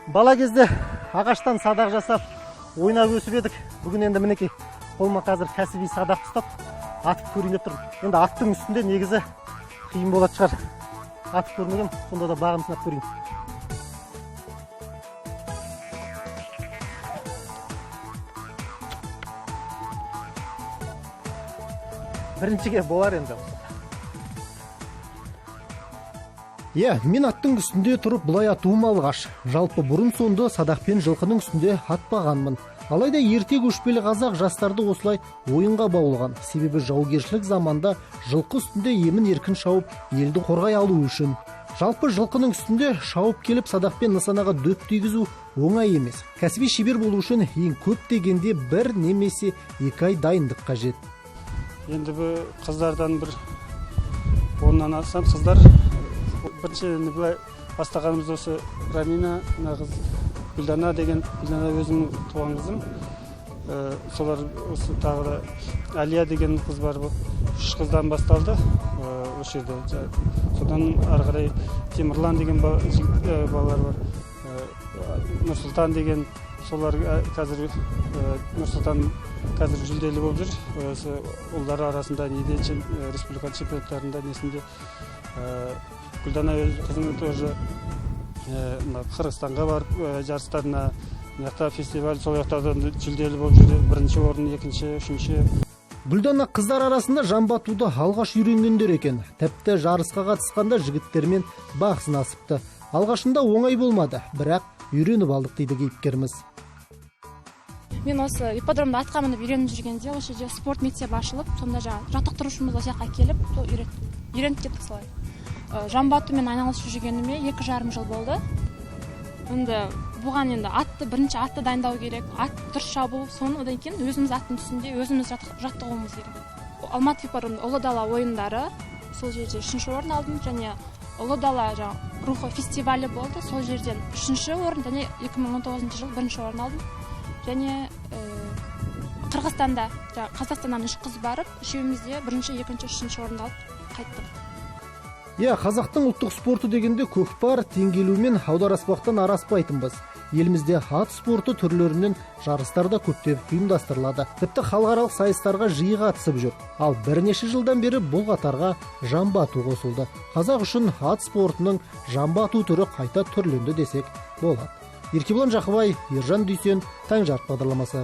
Бала кезде ағаштан садақ жасап ойнап өсіп едік. Бүгін енді мінекей қолыма қазір кәсіби садақ ұстап атып көрейін деп тұрмын. Енді аттың үстінде негізі қиын болатын шығар. Атып көрмегем, сонда да бағын сынап көрейін. Біріншіге болар енді. Иә, мен аттың үстінде тұрып бұлай атуым алғаш. Жалпы бұрын соңды садақпен жылқының үстінде атпағанмын. Алайда ерте көшпелі қазақ жастарды осылай ойынға баулыған. Себебі жаугершілік заманда жылқы үстінде емін еркін шауып, елді қорғай алу үшін. Жалпы жылқының үстінде шауып келіп садақпен нысанаға дөп тигізу оңай емес. Кәсіби шебер болу үшін ең көп дегенде бір немесе 2 ай дайындық қажет. Енді бұл қыздардан бір 10-нан астам қыздар. Бірінші енді былай бастағанымыз осы Рамина, мына қыз Гүлдана деген, Гүлдана өзімнің туған қызым. Солар осы тағы да Әлия деген қыз бар, бұл 3 қыздан басталды. Осы жерде. Содан ары қарай Темірлан деген жігіт, балалар бар. Нұрсұлтан деген, солар, қазір, Нұрсұлтан қазір жүлделі болып жүр. Осы ұлдар арасында неде республика чемпионаттарында несінде. Гүлдана өз қызым тоже, мына Қырғызстанға барып, жарыстарына, мына жақта фестиваль, сол жақтардан жүлделі болып жүрді. Бірінші орын, екінші, үшінші. Гүлдана қыздар арасында жамбы атуды алғаш үйренгендер екен. Тіпті жарысқа қатысқанда жігіттермен бақ сынасыпты. Алғашында оңай болмады, бірақ үйреніп алдық дейді кейіпкеріміз. Мен осы ипподромда атқа мініп үйреніп жүргенде осы жерде спорт мектебі ашылып, сонда жаңағы жаттықтырушымыз осы жаққа келіп, сол үйреніп кеттік солай. Жамбы атумен айналысып жүргеніме екі жарым жыл болды. Енді бұған енді атты, бірінші атты дайындау керек, ат дұрыс шабу, соны одан кейін өзіміз аттың үстінде өзіміз жаттығуымыз керек. Алматы ипподромында Ұлы дала ойындары, сол жерде 3-ші орын алдым, және Ұлы дала жаңағы рухы фестивалі болды, сол жерден 3-ші орын және 2019 жылы 1-ші орын алдым. Және Қырғызстанда жаңағы Қазақстаннан 3 қыз барып, үшеуміз де 1-ші, 2-ші, 3-ші орынды алып қайттық. Иә, қазақтың ұлттық спорты дегенде көкпар, теңгелу мен аударыспақтан араспайтынбыз. Елімізде ат спорты түрлерінен жарыстар да көптеп ұйымдастырылады. Тіпті халықаралық сайыстарға жиі қатысып жүр. Ал бірнеше жылдан бері бұл қатарға жамбы ату қосылды. Қазақ үшін ат спортының жамбы ату түрі қайта түрленді десек болады. Еркебұлан Жақыбай, Ержан Дүйсен, Таң жарық бағдарламасы.